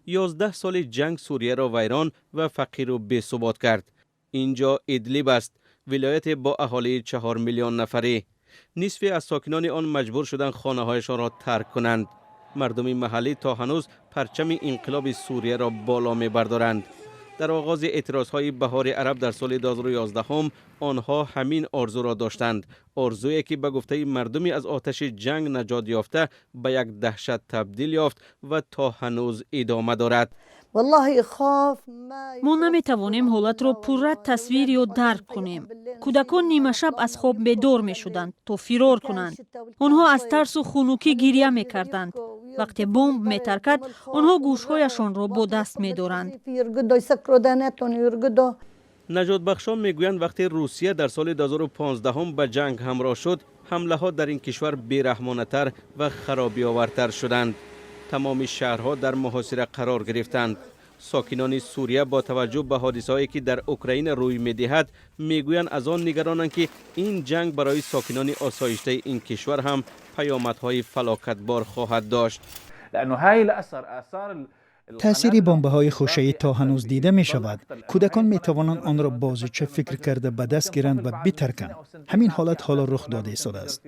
11 соли ҷанг Сурияро вайрон ва фақиру бесубот кард. Инҷо Идлиб аст, вилояте бо аҳолии 4 миллион нафарӣ. Нисфе аз сокинони он маҷбур шуданд хонаҳояшонро тарк кунанд. Мардуми маҳаллӣ то ҳанӯз парчами инқилоби Сурияро боло мебардоранд. Дар оғози эътирозҳои Баҳори Араб дар соли 2011 онҳо ҳамин орзуро доштанд, орзуе ки ба гуфтаи мардуми аз оташи ҷанг наҷот ёфта ба як даҳшат табдил ёфт ва то ҳанӯз идома дорад. Мо наметавонем ҳолатро пурра тасвир ё дарк кунем. Кӯдакон нимашаб аз хоб бедор мешуданд, то фирор кунанд. Онҳо аз тарсу хунукӣ гиря мекарданд. Вақте бомб метаркад, онҳо гӯшҳояшонро бо даст медоранд. Наҷотбахшон мегӯянд, вақте Русия дар соли 2015 ба ҷанг ҳамроҳ шуд, ҳамлаҳо дар ин кишвар бераҳмонатар ва харобиовартар шуданд. Тамоми шаҳрҳо дар муҳосира қарор гирифтанд. Сокинони Сурия бо таваҷҷӯҳ ба ҳодисаҳое, ки дар Украина рӯй медиҳад, мегӯянд, аз он нигаронанд, ки ин ҷанг барои сокинони осоиштаи ин кишвар ҳам паёмадҳои фалокатбор хоҳад дошт. Таъсири бомбаҳои хошаӣ то ҳанӯз дида мешавад. Кӯдакон метавонанд онро бозича фикр карда ба даст гиранд ва битарканд. Ҳамин ҳолат ҳоло рух дода истодааст.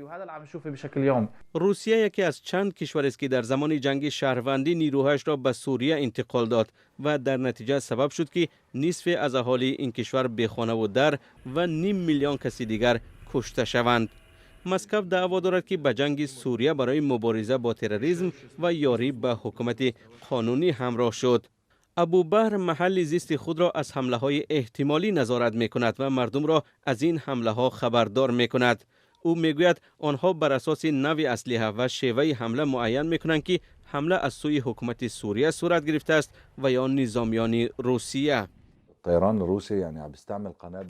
Русия яке аз чанд кишварест, ки дар замони ҷанги шаҳрвандӣ нирӯҳояшро ба Сурия интиқол дод ва дар натиҷа сабаб шуд, ки нисфе аз аҳолии ин кишвар бехонаву дар ва ним миллион каси дигар кушта шаванд. Москав даъво дорад, ки ба ҷанги Сурия барои мубориза бо терроризм ва ёрӣ ба ҳукумати қонунӣ ҳамроҳ шуд. Абубаҳр маҳалли зисти худро аз ҳамлаҳои эҳтимолӣ назорат мекунад ва мардумро аз ин ҳамлаҳо хабардор мекунад. Ӯ мегӯяд, онҳо бар асоси навъи аслиҳа ва шеваи ҳамла муайян мекунанд, ки ҳамла аз сӯи ҳукумати Сурия сурат гирифтааст ва ё низомиёни Русия.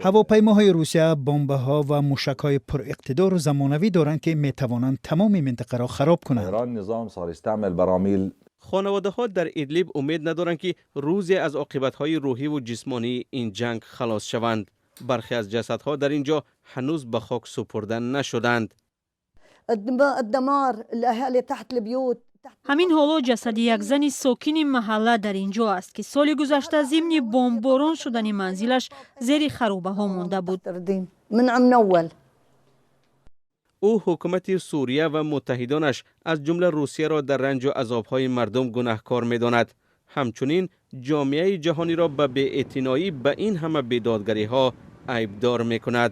Ҳавопаймоҳои Русия бомбаҳо ва мушакҳои пуриқтидору замонавӣ доранд, ки метавонанд тамоми минтақаро хароб кунанд. Хонаводаҳо дар Идлиб умед надоранд, ки рӯзе аз оқибатҳои рӯҳиву ҷисмонии ин ҷанг халос шаванд. Бархе аз ҷасадҳо дар ин ҷо ҳанӯз ба хок супурда нашуданд. Ҳамин ҳоло ҷасади як зани сокини маҳалла дар ин ҷо аст, ки соли гузашта зимни бомборон шудани манзилаш зери харобаҳо монда буд. Ӯ ҳукумати Сурия ва муттаҳидонаш, аз ҷумла Русияро, дар ранҷу азобҳои мардум гунаҳкор медонад. Ҳамчунин ҷомеаи ҷаҳониро ба беэътиноӣ ба ин ҳама бедодгариҳо айбдор мекунад.